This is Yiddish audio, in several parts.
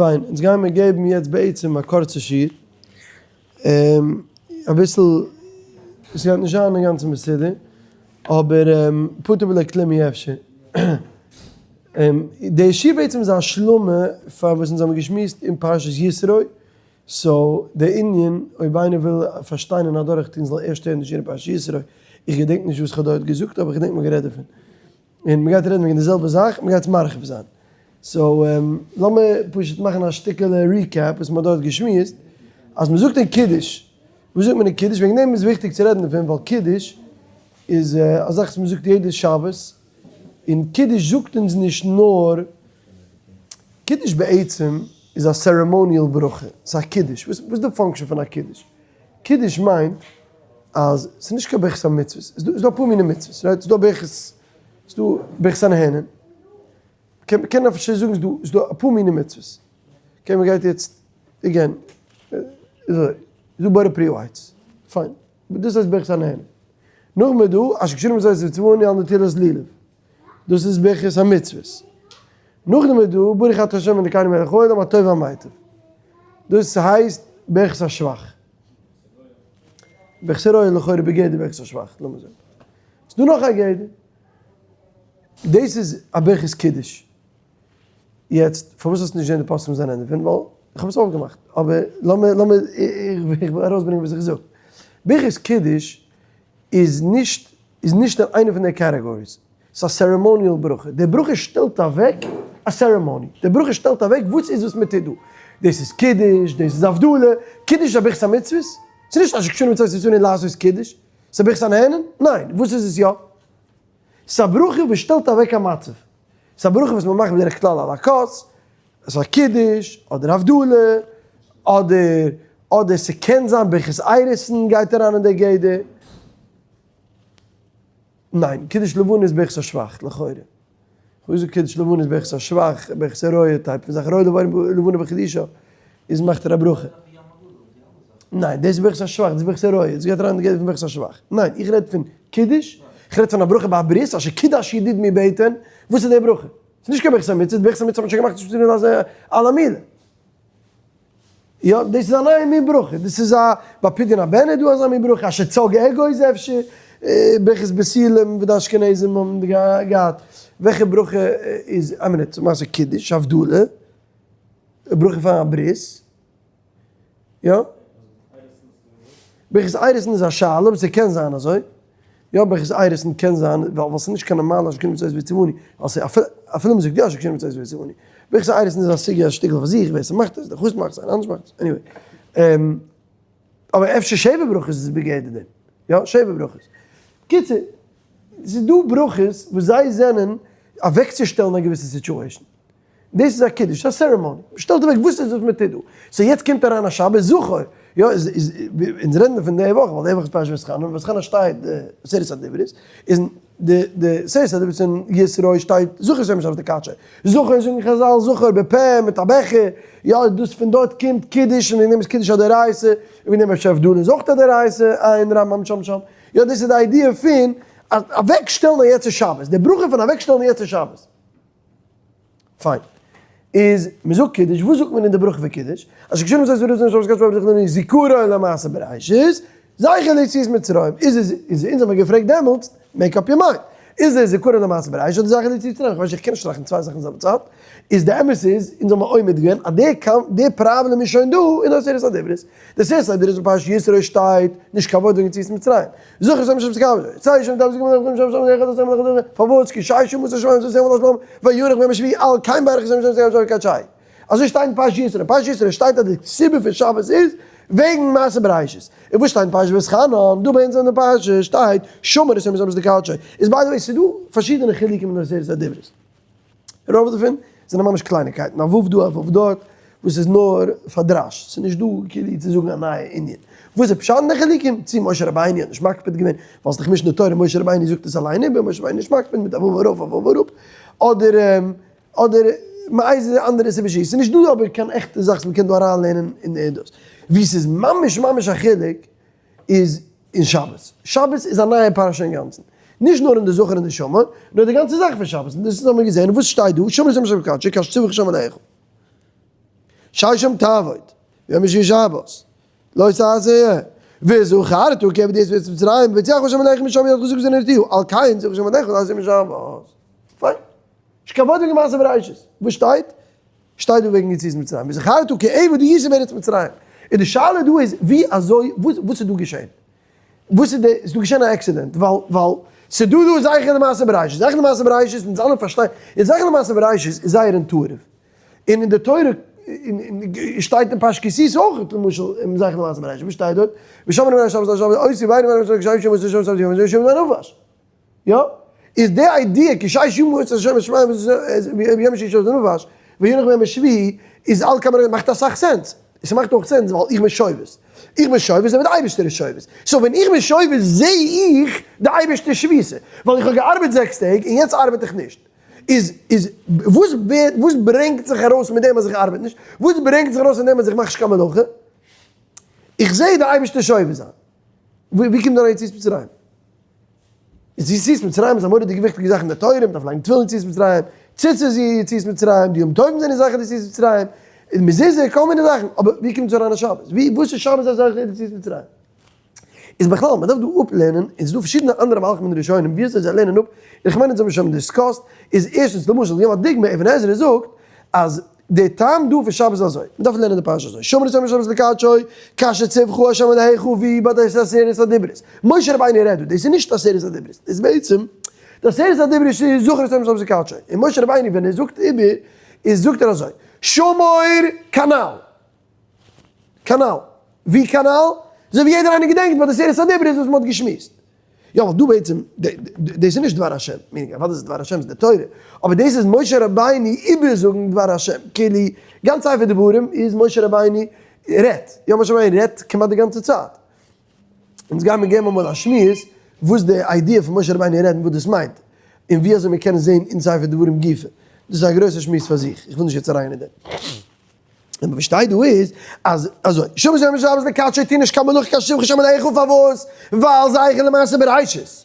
פיין, אונז גייען מיר געבן יעצט בעצם א קורצע שיעור, אביסל, עס גייט נישט זיין אינגאנצן מסודר, אבער פטור בלא כלום אי אפשר. די שיעור בעצם איז א השלמה פאר וואס אונז האבן געשמועסט אין פרשת יתרו, so די ענין אויב איינער וויל פארשטיין און אדורכטון זאל ערשט הערן די שיעור אין פרשת יתרו, איך געדענק נישט וואס איך האב דארט געזאגט אבער איך געדענק מ'האט גערעדט דערפון. און מ'גייט רעדן וועגן די זעלבע זאך, מ'גייט עס מרחיב זיין. so לאמיר פשוט מאכן א שטיקעלע recap וואס מ'האט דארט געשמועסט, אז מ'זאגט אין קידוש, וואס זאגט מען אין קידוש? וועגן דעם איז וויכטיג צו רעדן דערפון, ווייל קידוש איז א זאך וואס מ'זאגט יעדע שבת, און קידוש זאגט אונז נישט נאר, קידוש בעצם איז א ceremonial ברכה, ס'איז א קידוש, וואס איז די function פון א קידוש? קידוש מיינט אז ס'איז נישט קיין ברכת המצוות, ס'איז דא אפאר מיני מצוות, right? ס'איז דא ברכת, ס'איז דא ברכת הנהנין, מ'קען אפשר זאגן ס'איז דא אפאר מיני מצוות, okay מ'גייט יעצט again, אזוי, ס'איז דא בורא פרי העץ, פיין, דאס הייסט ברכת הנהנין, נאכדעם איז דא אשר קדשנו במצותיו וצונו על נטילת לולב, דאס איז ברכת המצוות. נאכדעם איז דא ברוך אתה ה' אלקינו מלך העולם הטוב והמיטיב. דאס הייסט ברכת השבח. ברכת הרואה לכאורה בגדר ברכת השבח, לאמיר זאגן. ס'איז דא נאך א גדר. דאס איז א ברכת קידוש. יעצט, פארוואס האסטו נישט געזען די פוסקים זענען דערפון? ווייל איך האב עס אויפגעמאכט. אבער לאמיר, לאמיר, איך וויל ארויסברענגען וואס איך זאג. ברכת קידוש איז נישט איז נישט אין איינע פון די categories, ס'איז א ceremonial ברכה, די ברכה שטעלט אוועק א ceremony, די ברכה שטעלט אוועק וואס איז וואס מען טוט דא, דאס איז קידוש, דאס איז הבדלה, קידוש איז א ברכת המצוות? ס'איז נישט אשר קדשנו במצותיו וצונו לעשות קידוש, ס'איז א ברכת הנהנין? ניין, וואס איז עס יא? ס'איז א ברכה וואס שטעלט אוועק א מצב, ס'איז א ברכה וואס מען מאכט בדרך כלל על הכוס, ס'איז א קידוש, אדער הבדלה, אדער אדער ס'קען זיין ברכת אירוסין גייט אריין אין די גדר. ניין, קידוש לבנה איז ברכת השבח, לכאורה. כ'האב געזאגט קידוש לבנה איז ברכת השבח, ברכת הרואה type פון זאך, רואה לבנה בחידושה, איז מאכט ער א ברכה. ניין, דאס איז ברכת השבח, דאס איז ברכת הרואה, דאס גייט אריין אין די גדר פון ברכת השבח. ניין, איך רעד פון קידוש, איך רעד פון א ברכה ביי א ברית, אשר קידש ידיד מבטן, וואס איז די ברכה? ס'איז נישט קיין ברכת המצוות, ברכת המצוות האט מען שוין געמאכט נישט מצוות על המילה. יא, דאס איז א נייע מין ברכה, דאס איז א, ביי פדיון הבן איז דא אזא מין ברכה, אשר צג אגוז אפשר, ברכת בתולים וואס די אשכנזים האבן געהאט, וועלכע ברכה איז, איין מינוט, למעשה קידוש, הבדלה, ברכה פאר א ברית. יא? ברכת אירוסין איז א שאלה, אבער ס'קען זיין אזוי. יא, ברכת אירוסין קען זיין, ווייל ס'איז נישט קיין נארמאלע אשר קדשנו במצותיו וצונו, ווייל אפילו מ'זאגט יא אשר קדשנו במצותיו וצונו. ברכת אירוסין איז א סוגיא א שטיקל פאר זיך, ווער ס'מאכט עס, דער חתן מאכט עס, איינער אנדערש מאכט עס, anyway. אבער אפשר שבע ברכות איז בגדר דעם. יא, שבע ברכות. קיצור, ס'איז דא ברכות וואס זיי זענען אוועקצושטעלן א געוויסע situation. דאס איז א קידוש, ס'איז א ceremony, מ'שטעלט אוועק וואס איז וואס מ'טוט דא, so יעצט קומט אריין א שבת זכור, יא איז איז אונז רעדן מיר פון די וואך, ווייל די וואך איז פרשת ואתחנן, און ואתחנן שטייט די עשרת הדברות, איז די די עשרת הדברות אין יתרו שטייט זכור את יום השבת לקדשו, זכור זאגן חזל זכור בפה מיט א בעכער, יא דאס פון דארט קומט קידוש און וועגן דעם איז קידוש א דאורייתא, און וועגן דעם אפשר הבדלה איז אויך א דאורייתא, עיין רמב"ם שם שם, יא דאס איז די idea פון אוועק שטעלן א יעצע שבת, די ברכה פון אוועק שטעלן א יעצע שבת. פיין. איז מ'זאגט קידוש, וואס זאגט מען אין די ברכה פון קידוש? אשר קדשנו במצותיו וצונו לעשות קידוש ברוך הוא זיכרון למעשה בראשית, זכר ליציאת מצרים. איז עס, איז אונז האבן געפרעגט דעמאלטס, make up your mind. איז עס זיכרון למעשה בראשית אדער זכר ליציאת מצרים? כ'ווייס נישט, איך קען נישט טראכטן צוויי זאכן אין זעלבע צייט. איז די אמת איז, אונז האבן עומד געווען אז די קאמ, די פראבלעם איז שוין דא אין די עשרת הדברות. די עשרת הדברות אין פרשת יתרו שטייט נישט קיין ווארט וועגן יציאת מצרים. זכר שם שם סקאווער, סיי שם דארף זיך געמאכט שם שם אחד שם אחד פארוואס כי שי שם מוסר שם שם שם שם ויורך ביום השביעי על כן ברך שם שם שם שם קדשי אזוי שטייט אין פרשת יתרו, פרשת יתרו שטייט אז די סיבה פון שבת איז וועגן מעשה בראשית, און וואס שטייט אין פרשת ואתחנן, דא ביי אונז אין די פרשה שטייט שמור את יום השבת לקדשו, איז by the way ס'איז דא פארשידענע חילוקים אין די עשרת הדברות. רוב דערפון זענען ממש קלייניקייטן, א ו' דא א ו' דארט, וואס איז נאר פאר דרש, ס'איז נישט דא כאילו צו זאגן א נייע ענין. וואס איז פשט אין די חילוקים? צי משה רבינו האט נישט מקפיד געווען, ווייל ס'דאך משנה תורה משה רבינו זאגט עס אליין איבער, משה רבינו נישט מקפיד מיט א ו' ארויף א ו' אראפ, אדער אדער מאיזה אנדערע סיבה שהיא, ס'איז נישט דא אבער קיין עכטע זאך וואס מ'קען דא אריינלערנען אין דאס. וואו ס'איז ממש ממש א חילוק איז אין שבת. שבת איז א נייע פרשה אינגאנצן. נישט נאר אין די זכור און די שמור, נאר די גאנצע זאך פון שבת. און דאס האבן מיר געזען. וואס שטייט דא? שמור את יום השבת לקדשו, כאשר צוך ה' אלקיך. ששם תעבוד, ויום השביעי שבת, לא תעשה, וזכרת כי עבד היית בארץ מצרים, והוציאך השם אלהיך משם ביד חזקה וזרוע נטויה, על כן צוך השם אלהיך לעשות יום השבת. פיין. נישט קיין ווארט וועגן מעשה בראשית. וואס שטייט? שטייט דא וועגן יציאת מצרים, וזכרת כי עבד היית בארץ מצרים. און די שאלה דא איז ווי אזוי, וואס איז דא געשען? וואס איז די, איז דא געשען א accident? ווייל, ווייל ס'איז דא דא זכר למעשה בראשית, זכר למעשה בראשית, אונז אלע פארשטיין, און זכר למעשה בראשית איז זייער intuitive. און אין די תורה שטייט אין פרשת כי תשא אויך למשל אין זכר למעשה בראשית, וואס שטייט דארט? ושמרו בני שבת לשבת אותי ואינו בני שבת כשם שמות לשם שבת יום יום הנפש. יא? איז די idea כי שש ימים עשה השם את השמים וביום השישי שבת ונפש וינח ביום השביעי איז על כמה מאכט אסאך sense. עס מאכט אויך sense ווייל איך בין שובת. איך בין שובת אזוי ווי די אייבערשטער איז שובת. so ווען איך בין שובת זעה איך די אייבערשטער'ס שביתה. ווייל איך האב געארבעט זעקס טעג און יעצט ארבעט איך נישט. איז איז וואס ווערט וואס ברענגט זיך ארויס מיט דעם אז איך ארבעט נישט? וואס ברענגט זיך ארויס מיט דעם אז איך מאך נישט קיין מלאכה? איך זעה די אייבערשטער שובת זיין. ווי קומט אריין יציאת מצרים? יציאת מצרים איז א מורא'דיגע וויכטיגע זאך אין די תורה, מ'דארף לייגן תפילין יציאת מצרים, ציצית איז יציאת מצרים, די יום טובים זענען זכר ליציאת מצרים, מזוזה, כל מיני זאכן, אבער ווי קומט עס אריין אין שבת? ווי וואס איז שבת א זכר ליציאת מצרים? איז בכלל, מ'דארף דא אפלערנען, און ס'איז דא פארשידענע אנדערע מהלכים אין די ראשונים ווי אזוי זיי לערנען אפ, און איך מיין אונז האבן שוין discussed, איז ערשטנס למשל, געבן א דוגמא, אבן עזרא זאגט אז די טעם דא פון שבת איז אזוי, מען דארף לערנען די פרשה אזוי, שמור את יום השבת לקדשו, כאשר צוך ה' אלהיך ווי ביי די עשרת הדיברות, משה רבינו רעדט דא, דאס איז נישט עשרת הדיברות, דאס איז בעצם די עשרת הדיברות איז זכור את יום השבת לקדשו, און משה רבינו ווען ער זאגט איבער איז זאגט ער אזוי, שמור כנל, כנל, ווי כנל? אזוי ווי יעדער איינער געדענקט ביי די עשרת הדיברות וואס מען האט געשמועסט. יא ווייל דא בעצם, דאס איז נישט דבר השם, meaning אוודאי איז דבר השם איז די תורה, אבער דאס איז משה רבינו איבערזאגן דבר השם, כאילו גאנץ ספר דברים איז משה רבינו רעדט, יא משה רבינו רעדט כמעט די גאנצע צייט. אונז גיימיר געבן אמאל א שמועס וואס די idea פון משה רבינו רעדן וואס דאס מיינט, און ווי אזוי מען קען עס זען אין ספר דברים גופא, דאס איז א גרויסע שמועס פאר זיך, איך וויל נישט יעצט אריין אין דעם. און וואס שטייט דא איז אז אזוי שמור את יום השבת לקדשו טו נישט קיין מלאכה כאשר צוך השם אלהיך פארוואס ווייל זכר למעשה בראשית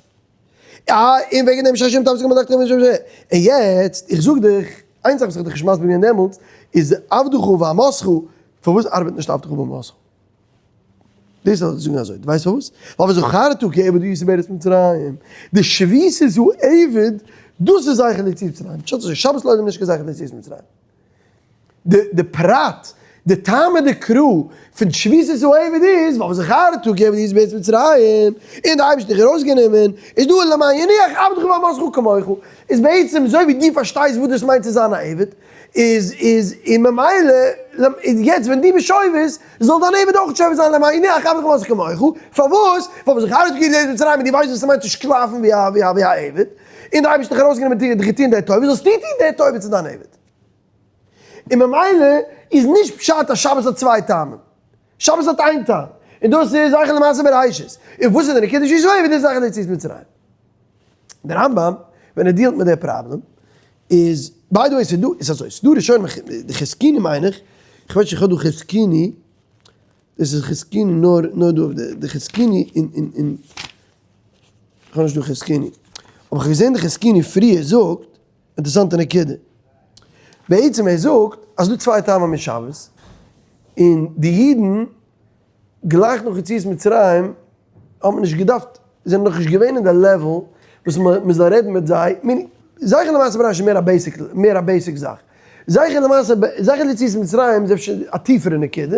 אה און וועגן דעם שש ימים תעבוד וכל מלאכתך און יעצט איך זאג דיך איין זאך וואס איך האב דיך נישט מסביר געווען דעמאלטס איז עבדך ואמתך פארוואס ארבעט נישט עבדך ואמתך? דאס זאל איך זאגן אזוי, דו ווייסט פארוואס? ווייל וזכרת כי עבד היית בארץ מצרים, די שביתה איז עבד, דאס איז זכר ליציאת מצרים, פשט אזוי, שבת לעולם נישט קיין זכר ליציאת מצרים. די פרט, די טעמא דקרא פון שביתת העבד איז, ווייל וזכרת כי עבד היית בארץ מצרים, און די אייבערשטער האט דיך ארויסגענומען, איז דא למען ינוח עבדך ואמתך כמוך, איז בעצם אזוי ווי דו פארשטייסט וואס דאס מיינט צו זיין א עבד, איז איז און ממילא איז יעצט ווען דו ביסט שובת, זאל דיין עבד אויך שובת זיין למען ינוח עבדך ואמתך כמוך, פארוואס? ווייל וזכרת כי עבד היית בארץ מצרים און דו ווייסט וואס ס'מיינט צו שקלאפן ווי א ווי א עבד, און די אייבערשטער האט דיך ארויסגענומען און דיך געטון די טובה, זאלסטו טון די טובה צו דיין עבד. און ממילא איז נישט פשט אז שבת האט צוויי טעמים. שבת האט איין טעם, און דאס איז זכר למעשה בראשית. און וואס איז די נקודה של ישראל ווי דאס זכר ליציאת מצרים? דער רמב ם ווען ער deal ט מיט די פראבלעם איז, by the way ס'איז דא, איז אזוי, ס'איז דא ראשונים, די חזקוני מיין איך, איך ווייס נישט איך האב דא חזקוני, דאס איז חזקוני נאר נאר דא אויף די חזקוני אין אין אין, איך האב נישט דא חזקוני, אבער איך האב געזען די חזקוני פריער זאגט, אינטערעסאנטע נקודה. בעצם ער זאגט אז ס'דא צוויי טעמים אין שבת, און די אידן גלייך נאך יציאת מצרים האט מען נישט געדארפט, זענען נאך נישט געווען אין די level וואס מען זאל רעדן מיט זיי, meaning זכר למעשה בראשית איז מער א basic, מער א basic זאך, זכר למעשה, זכר ליציאת מצרים איז אפשר א טיפערע נקודה,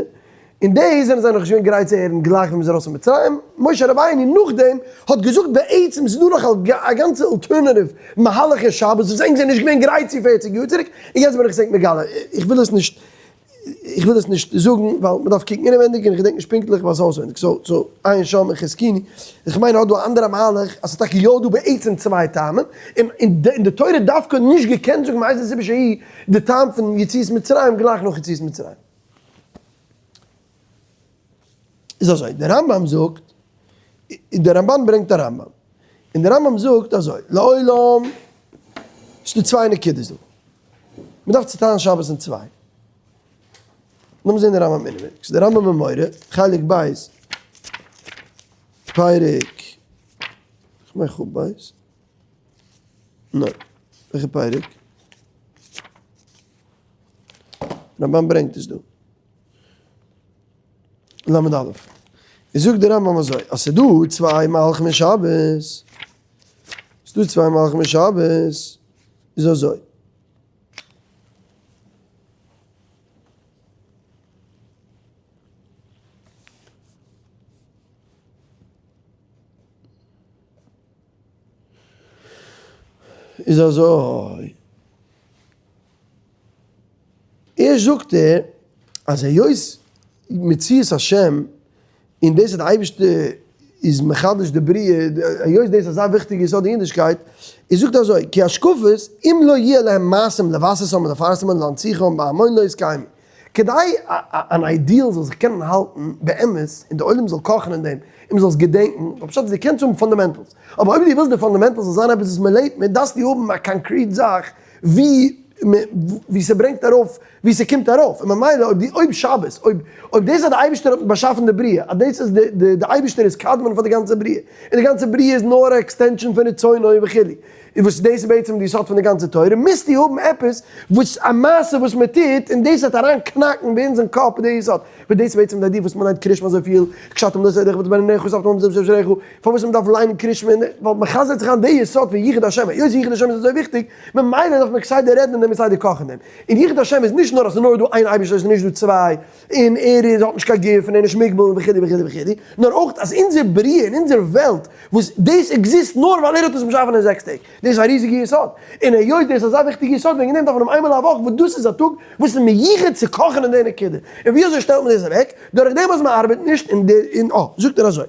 און דאס זענען זיי נאך נישט געווען גרייט צו הערן גלייך ווען מ'איז ארויס פון מצרים, משה רבינו נאכדעם האט געזאגט בעצם ס'איז דא נאך א גאנצע alternative מהלך אין שבת וואס ענק זענען נישט געווען גרייט צו פערציג יאר צוריק, און יעצט בין איך עס ענק מגלה, איך וויל עס נישט איך וויל עס נישט זאגן ווייל מ'דארף קוקן אינעווענדיג און איך געדענק נישט פונקטליך וואס אויסווענדיג, so so עיין שם אין חזקוני, איך מיין ער האט דא א אנדערע מהלך אז ס'איז טאקע יא דא בעצם צוויי טעמים, און און די תורה דווקא נישט געקענט זאגן מאיזה סיבה שהיא די טעם פון יציאת מצרים גלייך נאך יציאת מצרים. איז אזוי, דער רמב ם זאגט, דער רמבן ברענגט א רמב ם, און דער רמב ם זאגט אזוי, לעולם, ס'איז דא צוויי נקודות דא, מ'דארף צוטיילן שבת אין צוויי. לאמיר זען די רמב ם אינעווייניג, ס'איז דער רמב ם אין מורה, חלק ב', פרק, כ'מיין כ"ב, ניין, וועלכע פרק? רמב ם ברענגט עס דא. ל' א'. איז זאגט דער רמב ם אזוי, אז ס'איז דא צוויי מהלכים אין שבת, ס'איז דא צוויי מהלכים אין שבת, איז אזוי. איז אזוי. ערשט זאגט ער אז היות מציאות השם און דאס אז די אייבערשטער איז מחדש די בריאה, היות דאס איז אזא וויכטיגע יסוד אין אידישקייט, איז זאגט ער אזוי, כי השקפות אם לא יהיה להם מעשים לבססם ולפרסמם ולהנציחם בהמון לא יתקיימו. כדי אן ideal זאל זיך קענען האלטן באמת און די עולם זאל קאכן אין דעם און מען זאל עס געדענקן, ווייל פשט איז דו קענסט האבן fundamentals, אבער אויב דו ווילסט די fundamentals זאל זיין עפעס וואס מען לעבט מיט דארפסטו האבן א concrete זאך ווי ווי ס'ברענגט ארויף ווי ס'קומט ארויף, און ממילא אויב די אויב שבת אויב אויב דאס אז די אייבערשטער האט באשאפן די בריאה אז דאס איז די די די אייבערשטער איז קדמון פאר די גאנצע בריאה און די גאנצע בריאה איז נאר א extension פון רצונו וכו' און וואס דאס איז בעצם די יסוד פון די גאנצע תורה, מוזטו האבן עפעס וואס א מעשה וואס מען טוט און דאס וועט אריין קנאקן ביי אונז אין קאפ די יסוד, וואס דאס איז בעצם די idea וואס מען ליינט קרישמע אזויפיל, קשתם לא תדעך ותבן עיניך וספת ממזר בשעריך, פארוואס מען דארף ליינען קרישמע און ווייל מען חזר'ט זיך איין די יסוד פון יחוד השם, היות יחוד השם איז אזוי וויכטיג, ממילא דארף מען כסדר רעדן אין דעם און כסדר קאכן אין דעם. און יחוד השם איז נישט נאר אז ס'איז נאר דא איין אייבערשטער עס איז נישט דא צוויי, און ער איז האט נישט קיין גוף און ער איז נישט מוגבל און וכו' וכו' וכו', נאר אויך אז אונזער בריאה און אונזער וועלט וואס דאס exist נאר ווייל ער האט עס באשאפן אין זעקס טעג, דאס איז א ריזיגע יסוד, און היות דאס איז אזא וויכטיגע יסוד וועגן דעם דארף מען האבן איינמאל א וואך וואס דאס איז א טאג וואס איז מיוחד צו קאכן אין די נקודה, און ווי אזוי שטעלט מען דאס אוועק? דורך דעם אז מען ארבעט נישט און די און אה, זאגט ער אזוי.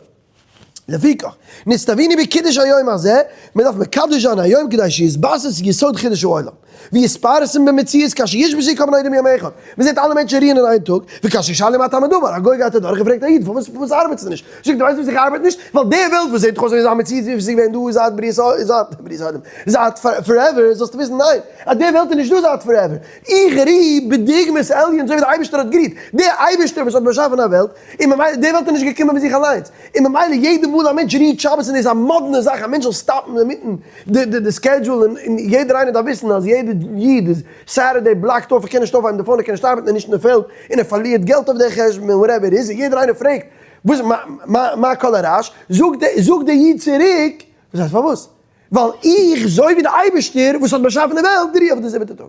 לפיכך, נצטווינו בקידוש היום הזה, מען דארף מקדש זיין היום כדי שיתבסס יסוד חידוש העולם, ויתפרסם במציאות כאשר ישבתו כל בני אדם יום אחד, מען זעט אלע מענטשן רוען אין איין טאג, וכאשר ישאלו מה טעם הדבר, א גוי גייט אדורך און פרעגט א איד פארוואס פארוואס ארבעטסטו נישט, זאגט ער ווייסט וואס איך ארבעט נישט, ווייל די וועלט וואס זעט דיך אויס אזוי איז א מציאות ווי עס איז געווען דא זייט בריאת זייט בריאת העולם, זייט forever, זאלסטו וויסן ניין, אז די וועלט איז נישט דא זייט forever, איך רו בדוגמת עליון אזוי ווי דער אייבערשטער האט גערוהט, דער אייבערשטער וואס האט באשאפן א וועלט, און ממילא די וועלט איז נישט געקומען פון זיך אליינס, און ממילא יעדע מאל א מענטש רוהט שבת און דאס איז א מאדנע זאך א מענטש זאל stop ן אינמיטן די די די schedule און יעדער איינער דארף וויסן אז יעדע איד איז Saturday blocked off ער קען נישט אויפהייבן די phone ער קען נישט ארבעטן ער איז נישט אין די פעלד און ער פארלירט געלט אויף די חשבון און whatever איז און יעדער איינער פרעגט וואס מה מה כל הרעש זאגט די זאגט די איד צוריק וואס הייסט פארוואס ווייל איך אזוי ווי די אייבערשטער וואס האט באשאפן די וועלט רו אויף די זיבעטע טאג.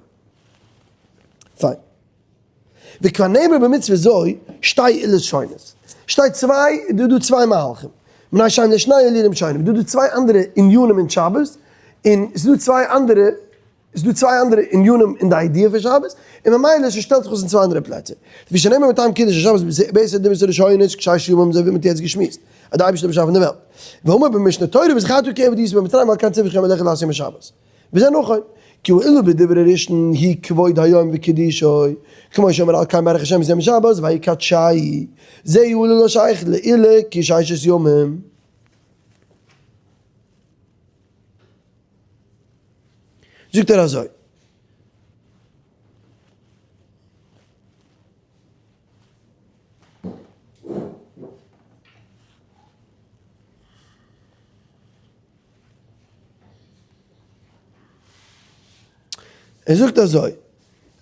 פיין. וכבר נאמר במצוה זו שתי עילות שונות. שטייט צוויי, דא דא צוויי מהלכים. מפני שהן לשני ענינים שונים. דא דא צוויי אנדערע ענינים אין שבת, און ס'איז דא צוויי אנדערע, ס'איז דא צוויי אנדערע ענינים אין די idea פון שבת, און ממילא ס'שטעלט זיך אויס אין צוויי אנדערע פלעצער. לפי שנאמר מטעם קידוש השבת בעשר דיברות הראשונות כששת ימים אזוי ווי מ'האט יעצט געשמועסט אז די אייבערשטער האט באשאפן די וועלט. ואמר במשנה תורה וזכרת כי עבד היית במצרים על כן ציווך השם אלקיך לעשות יום השבת. וזה נכון, כי הואיל ובדבר הראשון היא כבוד היום וקידושו, כמו שאומר על כן ברך השם את יום השבת ויקדשהו, זה הוא לא שייך לעילה כששת ימים. זאגט ער אזוי. ער זאגט אזוי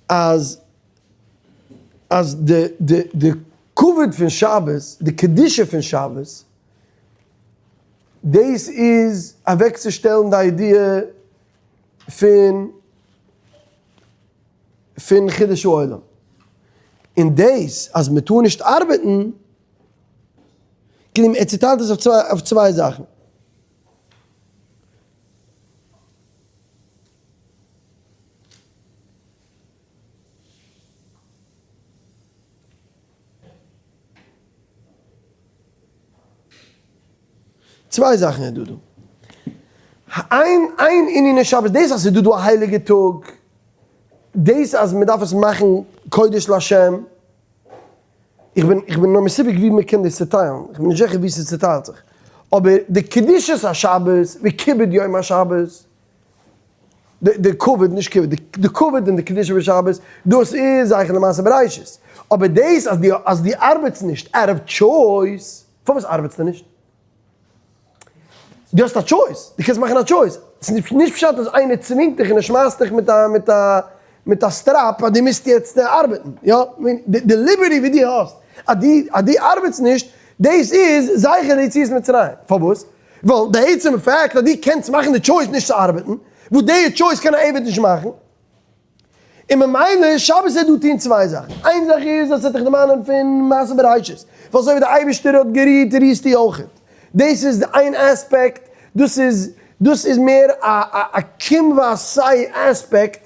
אז אז די די די כבוד פון שבת, די קדושה פון שבת, דאס איז אוועקצושטעלן די idea פון פון חידוש העולם, און דאס אז מען טאר נישט ארבעטן, כאילו ער צוטיילט עס אויף צוויי זאכן. צוויי זאכן איז דא דא. איין איין ענין אין שבת, דאס אז ס'איז דא דא א הייליגע טאג, דאס אז מ'דארף עס מאכן קודש להשם, איך בין איך בין נאר מסופק ווי מ'קען דאס צוטיילן, איך בין נישט זיכער ווי ס'צוטיילט זיך, אבער די קדושת השבת וכיבוד יום השבת, די כבוד, נישט כיבוד, די כבוד און די קדושה פון שבת, דאס איז זכר למעשה בראשית. אבער דאס אז דו אז דו ארבעטסט נישט out of choice, פארוואס ארבעטסטו נישט? דו האסט א choice, דו קענסט מאכן א choice. ס'איז נישט פשט אז איינער צווינגט דיך און ער שמייסט דיך מיט א מיט א מיט א strap אז דו מוזט יעצט ארבעטן, יא? די liberty ווי דו האסט. אז דו אז דו ארבעטסט נישט, דאס איז זכר ליציאת מצרים. פארוואס? ווייל די עצם fact אז דו קענסט מאכן די choice נישט צו ארבעטן, וואס די choice קען א עבד נישט מאכן, און ממילא שבת וועט דא טון צוויי זאכן, איין זאך איז אז ס'וועט דיך דערמאנען פון מעשה בראשית, ווייל אזוי ווי דער אייבערשטער האט גערוהט רוהסטו אויכעט, דאס איז איין aspect, דאס איז דאס איז מער א א קום ועשה aspect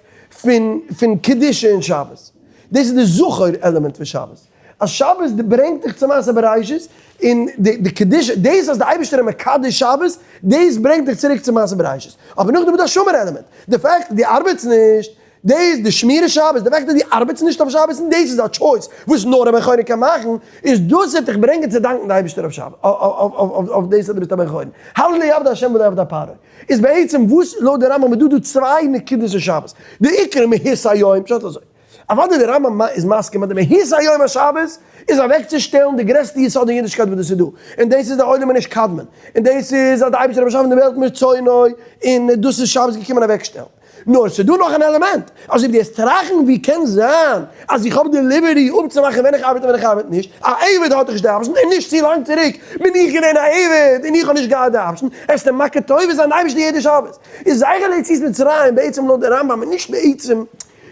פון פון קדושה אין שבת, דאס איז די זכור עלעמענט פון שבת, אז שבת ברענגט דיך צו מעשה בראשית, און די די קדושה, דאס אז די אייבערשטער איז מקדש שבת, דאס ברענגט דיך צוריק צו מעשה בראשית. אבער נאכדעם איז דא א שומר עלעמענט, די fact אז דו ארבעטסט נישט, דאס די שמירת שבת, די fact אז דו ארבעטסט נישט אויף שבת און דאס איז א choice וואס נאר א בן חורין קען מאכן, איז דאס וועט דיך ברענגען צו דאנקן די אייבערשטער אויף שבת, אויף דאס אז דו ביסט א בן חורין. הללו עבדי השם ולא עבדי פרעה. איז בעצם וואס לויט די רמב ם איז דא דא צוויי נקודות אין שבת, די עיקר מהות היום, פשט אזוי. אוודאי די רמב ם איז מסכים אז די מהות היום השבת איז אוועקצושטעלן די גרעסטע יסוד אין אידישקייט וואס דאס איז דא, און דאס איז די עולם איז נישט קדמון, און דאס איז אז די אייבערשטער האט באשאפן די וועלט מרצונו, און דאס איז שבת געקומען אוועקשטעלן. נאר ס'איז דא נאך אן עלעמענט, אז אויב דו וועסט טראכן ווי קען זיין אז איך האב די liberty אפצומאכן ווען איך ארבעט און ווען איך ארבעט נישט, א עבד האט דאך נישט די option, און נישט צו לאנג צוריק בין איך געווען א עבד און איך האב נישט געהאט די option, וועסטו מכיר טובה זיין די אייבערשטער יעדע שבת. איז זכר ליציאת מצרים בעצם לויט די רמב ם נישט בעצם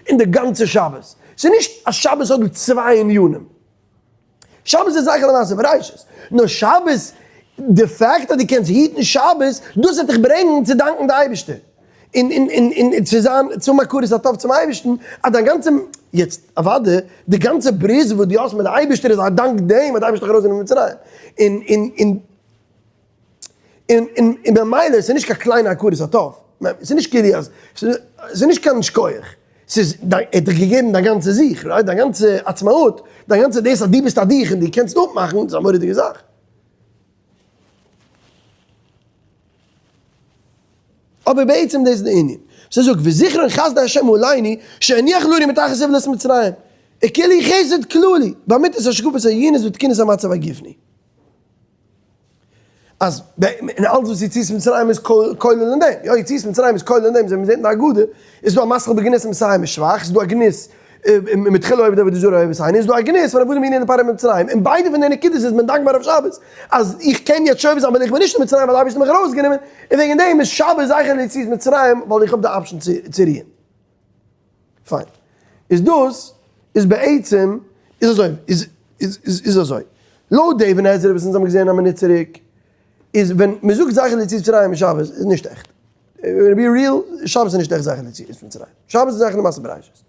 אין די גאנצע שבת, ס'איז נישט אז שבת האט דא צוויי ענינים, שבת איז זכר למעשה בראשית, נאר שבת, די fact אז דו קענסט היטן שבת, דאס וועט דיך ברענגן צו דאנקן די אייבערשטער, און און און און צו זיין צו האבן הכרת הטוב צום אייבערשטן, אז דיין גאנצע, יעצט אוודאי, די גאנצע ברית וואס דו האסט מיט די אייבערשטער איז א דאנק דעם אז די אייבערשטער האט דיך ארויסגענומען פון מצרים, און און און. און און במילא ס'איז נישט קיין קליינע הכרת הטוב, ס'איז נישט כאילו אז, ס'איז נישט קיין שכוח, ס'איז דיין, ער האט דיך געגעבן דיין גאנצע זיך, right? דיין גאנצע עצמאות, דיין גאנצע דאס אז דו ביסט א דיך און דו קענסט אפמאכן, איז א מורא'דיגע זאך. אבער בעצם דאס איז די ענין. ס'זאגט וזכרון חסדי השם עלינו שהניח לנו מתחת סבלות מצרים, וכאילו חסד כללי, באמיתת השקפת העיונות ותקינת המצב הגופני. אז און אלץ וואס יציאת מצרים איז כולל אין דעם, יא יציאת מצרים איז כולל אין דעם, זיי מ'זעט אין די הגדה, איז דא א מתחיל בגנות ומסיים בשבח, איז דא א גנות מתחילה עובדי עבודה זרה אוהב עיני, איז דא א גנות פון עבדים היינו לפרעה במצרים, און ביידע פון די נקודות איז מען דאנקבאר אויף שבת, אז איך קען יעצט שובת זיין ווייל איך בין נישט אין מצרים ווייל די אייבערשטער האט מיך ארויסגענומען, און וועגן דעם איז שבת זכר ליציאת מצרים ווייל איך האב די option צו רוען. פיין. איז דאס איז בעצם איז אזוי איז איז איז אזוי. לויט די אבן עזרא וואס אונז האבן געזען א מינוט צוריק איז ווען מען זאגט זכר ליציאת מצרים שבת איז נישט עכט. be real, שבת איז נישט עכט זכר ליציאת מצרים. שבת איז זכר למעשה בראשית.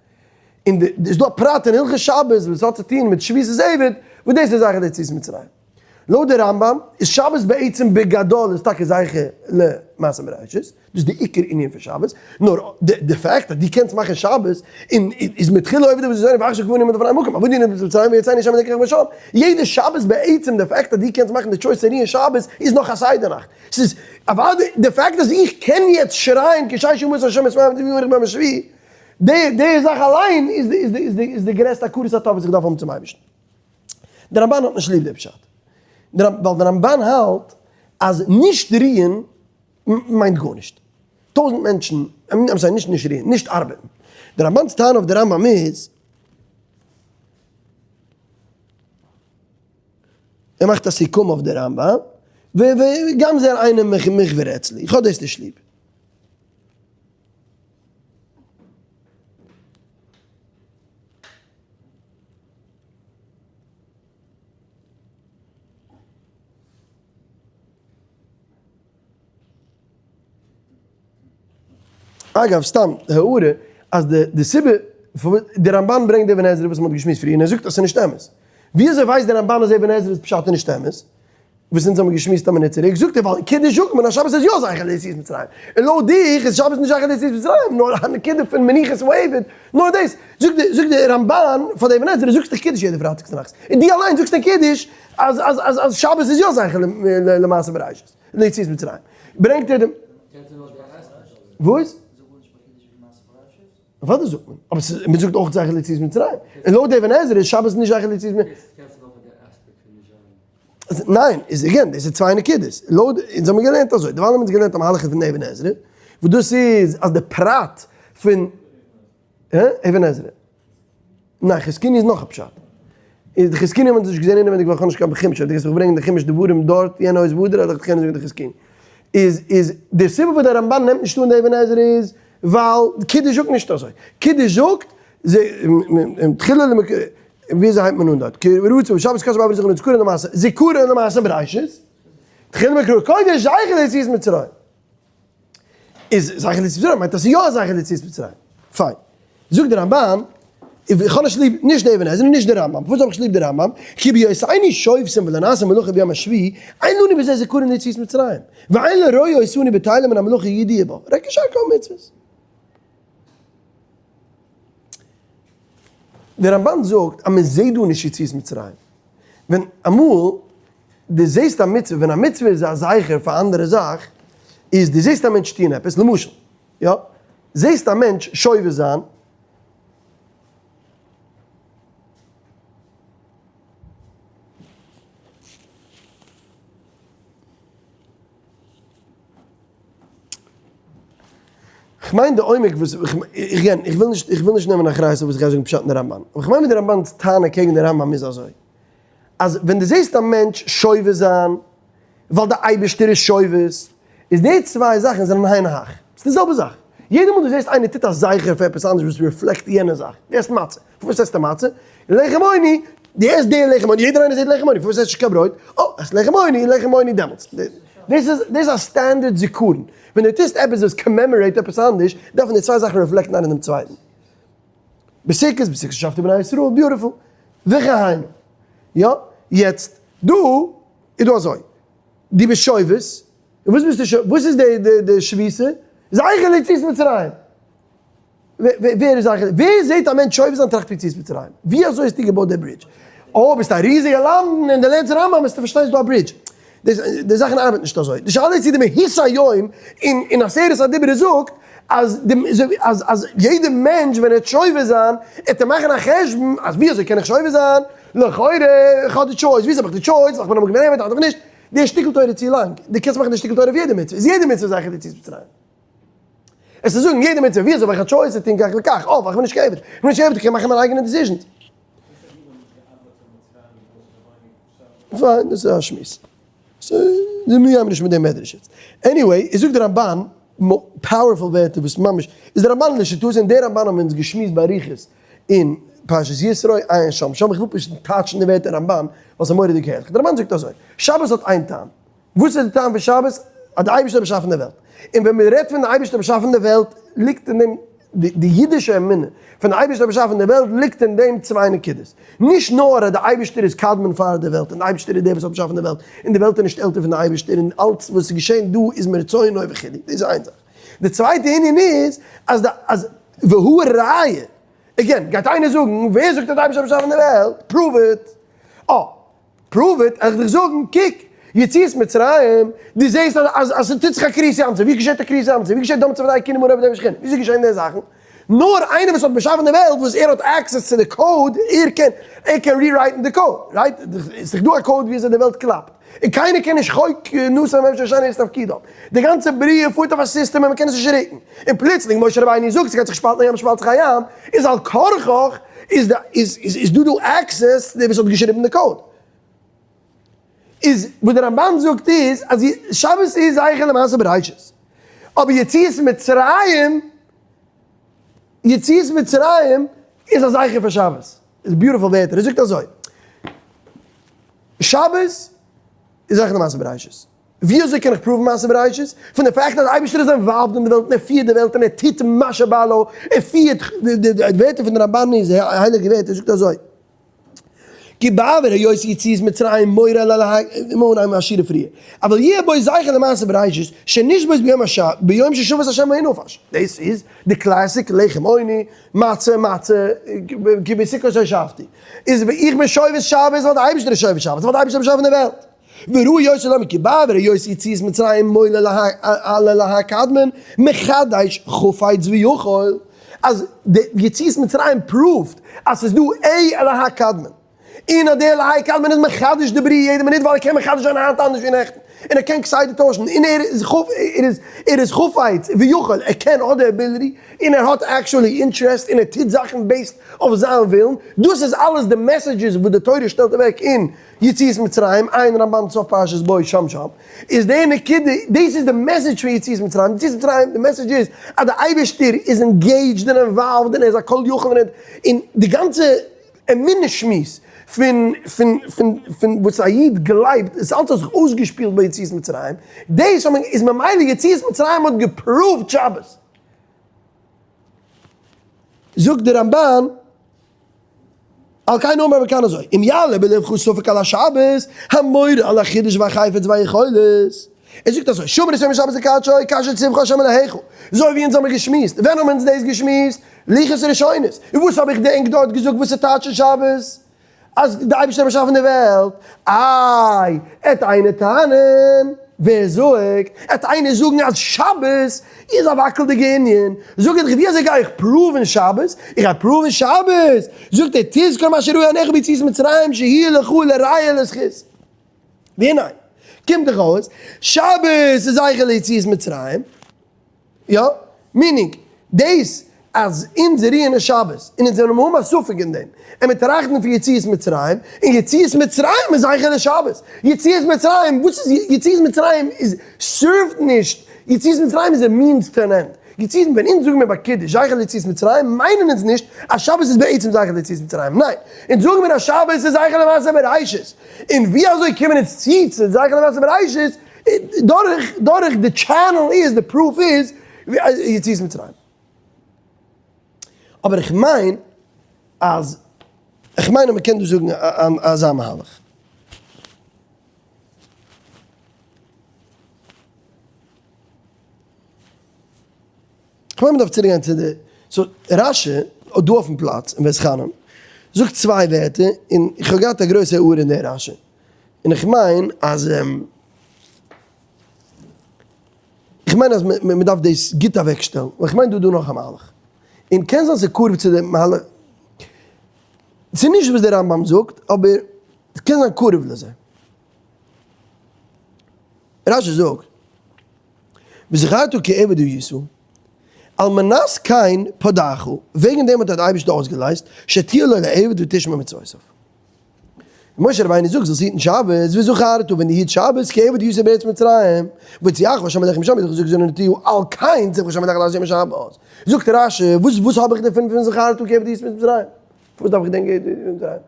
און די איז דא א פרט אין הלכות שבת וואס האט צו טון מיט שביתת עבד וואס דאס איז זכר ליציאת מצרים. לויט די רמב ם איז שבת בעצם בגדול איז טאקע זכר למעשה בראשית, דאס איז די עיקר ענין פון שבת, נאר די fact אז דו קענסט מאכן שבת און איז מתחילה עובדי עבודה זרה ועכשיו קבעונו לפני מקום עבדנו במצרים ויצאנו שם ונקח משם, יעדע שבת בעצם די fact אז דו קענסט מאכן די choice צו רוען שבת איז נאך א סדר נאכט, ס'איז אוודאי די fact אז איך קען יעצט שרייען כשש ימות השם את מים ותביא אורך ביום השביעי, די זאך אליין איז די גרעסטע הכרת הטוב וואס איך דארף האבן צום אייבערשטן. דער רמבן האט נישט ליב די פשט. ווייל דער רמבן האלט אז נישט רוען מיינט גארנישט. טויזנט מענטשן, I'm sorry, נישט נישט רוען, נישט ארבעטן. דער רמבן'ס טענה אויף די רמב ם איז, ער מאכט א סיכום אויף די רמב ם, וגם זה אינו מחוור אצלי, איך האב דאס נישט ליב. אגב, סתם הערה, אז די סיבה פארוואס די רמבן ברענגט די אבן עזרא וואס מ'האט געשמועסט פריער און ער זאגט אז ס'איז נישט אמת. וויאזוי ווייסט די רמבן אז אבן עזרא'ס פשט איז נישט אמת? וואס אונז האבן געשמועסט א מינוט צוריק, זאגט ער ווייל אין קידוש זאגט מען אז שבת איז יא זכר ליציאת מצרים, און לויט דיך איז שבת נישט זכר ליציאת מצרים, נאר א נקודה פון מנוחת העבד, נאר דאס, זאגט די זאגט די רמבן פאר די אבן עזרא, דו זאגסט דאך קידוש יעדע פרייטאג צונאכטס, און דו אליין זאגסט אין קידוש אז אז אז אז שבת איז יא זכר למעשה בראשית, ליציאת מצרים, ברענגט ער דעם. וואס? אוודאי זאגט מען, אבער ס'איז, מען זאגט אויך זכר ליציאת מצרים, און לויט די אבן עזרא איז שבת נישט זכר ליציאת מצרים. ניין, איז again, דאס איז צוויי נקודות, לויט, אונז האבן געלערנט אזוי, דערווייל האבן אונז געלערנט א מהלך פון אבן עזרא, וואס דאס איז אז די פרט פון, הא? אבן עזרא. ניין, חזקוני איז נאך א פשט. איז די חזקוני האבן אונז נישט געזען אינעווייניג ווייל כ'האב נישט קיין חומש, אויב דו גייסט מיך ברענגען די חומש דברים דארט יענע הויז וואדער וועל איך דיך קענען זאגן די חזקוני. איז איז די סיבה וואס די רמבן נעמט נישט אן די אבן עזרא איז ווייל קידוש זאגט נישט אזוי. קידוש זאגט תחילה ווי אזוי הייבט מען אן דארט? כי רצו בשבת קדש בעבור זכרון זכרון למעשה זכרון למעשה בראשית תחילה מקרא קודש זכר ליציאת מצרים. איז זכר ליציאת מצרים מיינט אז ס'איז יא א זכר ליציאת מצרים. פיין. זאגט די רמבן, איך האב נישט ליב נישט די אבן עזרא און נישט די רמבם. פארוואס האב איך נישט ליב די רמבם? כי בהיותנו שובתים ולא נעשה מלאכה ביום השביעי, אין לנו בזה זכרון ליציאת מצרים, ואין לרואה אותנו בטלה מן המלאכה ידיעה בה, רק כשאר כל מצוות. די רמבן זאגט אז מען זעט דא נישט יציאת מצרים. ווען אמאל דו זעסט א מצוה, ווען א מצוה איז א זכר פאר אנדערע זאך, איז דו זעסט א מענטש טון עפעס, למשל, יא, זעסט א מענטש שובת זיין, כ'מיין די עומק וואס, again, איך וויל נישט, איך וויל נישט נעמען אחריות אויף וואס איך גיי זאגן פשט אין די רמבן, אבער כ'מיין ווי די רמבן'ס טענה קעגן די רמבם איז אזוי, אז ווען דו זעסט א מענטש שובת זיין ווייל די אייבערשטער איז שובת, איז די צוויי זאכן זענען היינו הך, ס'איז די זעלבע זאך, יעדע מאל דו זעסט איינער טוט א זכר פאר עפעס אנדערש וואס reflect יענע זאך, דו עסט מצה, פארוואס עסטו מצה? לחם עוני, דו עסט די לחם עוני, יעדער איינער זעט לחם עוני, פארוואס עסטו נישט קיין ברויט? אה, עסט לחם עוני, לחם עוני דעמאלטס. דאס איז דאס איז א standard זיכרון, ווען דו טוסט עפעס וואס commemorate עפעס אנדערש, דארפן די צוויי זאכן reflect ן איינער דעם צווייטן. בסוכות, בסוכות שבתי בני ישראל, beautiful. וכהנה. יא, יעצט, דא איז דא אזוי, דו ביסט שובת, און וואס ביסטו שובת, וואס איז די די די שביתה? זכר ליציאת מצרים! ווער איז זכר? ווער זעט א מענטש שובת זיין טראכט פון יציאת מצרים? ווי אזוי האסטו געבויט די bridge? אוי ביסט א ריזיגע למדן און די לערנסט רמבם וועסטו פארשטיין ס'איז דא א bridge. די זאכן ארבעט נישט אזוי. די שאלה איז צו די מהות היום אין אין עשרת הדיברות זאגט אז די אז אז יעדע מענטש ווען ער וועט שובת זיין עט ער מאכן א חשבון אז ווי אזוי קען איך שובת זיין? לכאורה איך האב די choice, ווי אזוי האב איך די choice? ווייל איך בין אמאל געווען עבד היינט אבער נישט. די שטיקל תורה איז צו לאנג. די קענסט מאכן די שטיקל תורה אויף יעדע מצוה. איז יעדע מצוה זכר ליציאת מצרים? עס איז זאגן יעדע מצוה ווי אזוי וועלכע choice צו טון כך וכך, אוי איך בין נישט קיין עבד, איך בין נישט קיין עבד איך קען מאכן מיינע אייגענע decisions. פיין, דאס איז א שמועס. מיר גייען נישט מיט דעם מדרש יעצט. anyway, איז זאגט דער רמבן, powerful ווערטער וואס ממש, איז דער רמבן לשיטתו, און דער רמבן האבן אונז געשמועסט באריכות אין פרשת יתרו, עיין שם שם, איך וויל פשוט טייטשן די ווערטער רמבן, ווייל ס'איז מורא'דיג הערליך. דער רמבן זאגט אזוי, שבת האט איין טעם, וואס איז די טעם פון שבת? אז די אייבערשטער האט באשאפן די וועלט. און ווען מען רעדט פון די אייבערשטער האט באשאפן די וועלט, ליגט אין דעם, די אידישע אמונה פון די אייבערשטער האט באשאפן די וועלט ליגט אין דעם צוויי נקודות. נישט נאר אז די אייבערשטער איז קדמון פאר די וועלט, און די אייבערשטער איז דער וואס האט באשאפן די וועלט, און די וועלט איז נישט עלטער פון די אייבערשטער, און אלץ וואס איז געשען דא איז מרצונו וכו'. דאס איז איין זאך. די צווייטע ענין איז, אז די, אז והוא ראיה, again, גייט איינער זאגן, ווער זאגט אז די אייבערשטער האט באשאפן די וועלט? prove it. אה. prove it, איך דיך זאגן, קוק, יציאת מצרים, דו זעסט אז אז אז ס'טוט זיך א קריעת ים סוף, ווי געשעט א קריעת ים סוף, ווי געשעט דם צפרדע כינים און רעב שכין, וויאזוי געשען די זאכן? נאר איינער וואס האט באשאפן די וועלט, וואס ער האט access צו די code, ער קען, ער קען rewrite ן די code, right? ס'איז דא א code וויאזוי די וועלט קלאפט, און קיינער קען נישט חוק נתן למשה לשנות את תפקידם, די גאנצע בריאה פארט אויף א סיסטעם און מ'קען עס נישט רוקן, און פלוצלינג משה רבינו זאגט ס'גייט זיך שפאלטן א ים שפאלט זיך א ים, איז על כרחך איז די איז איז דא דא access דער וואס האט געשריבן די code. איז וואס די רמבן זאגט איז אז שבת איז זכר למעשה בראשית. אבער יציאת מצרים יציאת מצרים איז א זכר פאר שבת. איז beautiful ווערטער. ער זאגט אזוי. שבת איז זכר למעשה בראשית. ווי אזוי קען איך prove ן מעשה בראשית? פון די פאקט אז די אייבערשטער איז involved אין די וועלט און ער פירט די וועלט און ער טוט מה שבא לו, ער פירט, די ווערטער פון די רמבן איז הייליגע ווערטער, ער זאגט אזוי, כי בעבור היות יציאת מצרים מורה לאלהי, לאמיר אנהייבן א שורה פריער, אבל יהיה בו זכר למעשה בראשית, שנשבות ביום הש ביום ששבת השם וינפש, דאס איז די classic לחם עוני, מצה מצה, כי בסוכות הושבתי, איז איך בין שובת שבת ווייל די אייבערשטער איז שובת שבת, ווייל די אייבערשטער האט באשאפן די וועלט. וראו יוסף למה כי בא וראה יוסף יציאת מצרים מולה לה' קדמון מחדש חפץ ויכול אז די יציאת מצרים prove ט אז ס'איז דא א אלהי קדמון און אז די אלהי קדמון איז מחדש די בריאה יעדע מינוט ווייל ער קען מחדש זיין היינט אנדערש ווי נעכטן. און ער קען כסדר טוישן, און ער איז ער איז ער איז חפץ ויכול, ער קען האט די ability, און ער האט actually interest, און ער טוט זאכן based אויף זיין ווילן, דאס איז אלעס די messages וואס די תורה שטעלט אוועק אין יציאת מצרים, עיין רמב"ן סוף פרשת בא שם שם, איז די נקודה, דאס איז די message פון יציאת מצרים, יציאת מצרים די message איז אז די אייבערשטער איז engaged און involved און ער איז א כל יכול און און די גאנצע אמונה שמועס פון פון פון פון וואס א איד גלייבט איז אלץ האט זיך אויסגעשפילט ביי יציאת מצרים, דאס האט מען איז ממילא יציאת מצרים האט געפראווט שבת. זאגט די רמב"ן. על כן אמר מכאן אזוי, אם יעלה בלבך ספק על השבת, המורה על החידוש והחפץ והיכולת. ער זאגט אזוי, שמור את יום השבת לקדשו, כאשר ציווך השם אלהיך. אזוי ווי אונז האמיר געשמועסט, ווען האבן אונז דאס געשמועסט? לוחות ראשונות. און וואס האב איך ענק דארט געזאגט וואס איז טייטש אין שבת? אז די אייבערשטער האט באשאפן די וועלט, איי, עט איינער טענה'ן, ווער זאגט, עט איינער זאגן אז שבת איז א וואקלדיגע ענין, זאג איך דיך ווי אזוי גיי איך פראווען שבת, איך גיי פראווען שבת, זאגט ער תזכור מה שראו עיניך ביציאת מצרים שיהיה לך לראיה לזכות, והנה, קומט דאך אויס, שבת איז זכר ליציאת מצרים, יא, meaning, דאס אז אונז רוען אין שבת, און אונז זענען האבן א ספק אין דעם, און מיר טראכטן פון יציאת מצרים, און יציאת מצרים איז זכר לשבת, יציאת מצרים, וואס איז יציאת מצרים איז serve ט נישט, יציאת מצרים איז א means to an end, יציאת ווען אונז זאגן מיר ביי קידוש זכר ליציאת מצרים מיינען אונז נישט אז שבת איז בעצם זכר ליציאת מצרים, ניין, אונז זאגן מיר אז שבת איז זכר למעשה בראשית, און ווי אזוי קומען אונז צו צו זכר למעשה בראשית, דורך דורך די channel איז די proof איז יציאת מצרים. אבער איך מיין אז איך מיין אז מ'קען דא זאגן אזא מהלך. כ'מיין מ'דארף צוריק גיין צו די, so רש"י דא אויפן פלאץ אין ואתחנן זאגט צוויי ווערטער און איך האב געהאט א גרויסע הערה אין די רש"י און איך מיין אז איך מיין אז מ'דארף דאס גוט אוועקשטעלן ווייל איך מיין דא איז דא נאך א מהלך און קען זיין ס'איז קרוב צו די מהלך ס'איז נישט וואס די רמב"ם זאגט אבער ס'קען זיין קרוב לזה. רש"י זאגט. וזכרת כי עבד היית, על מנת כן פדאך, וועגן דעם האט דער אייבערשטער אויסגעלייזט, שתהיה לו לעבד ותשמור מצוותיו. משה רבינו זאגט זאלסט היטן שבת, וזכרת ווען דו היטסט שבת, כי עבד היית בארץ מצרים, והוציאך ה' אלקיך משם, זאגט זאגט נטיו על כן ציווך ה' אלקיך לעשות יום השבת. זאגט רש"י, וואס וואס האב איך דערפון פון וזכרת כי עבד היית בארץ מצרים? פארוואס דארף איך געדענקען מצרים?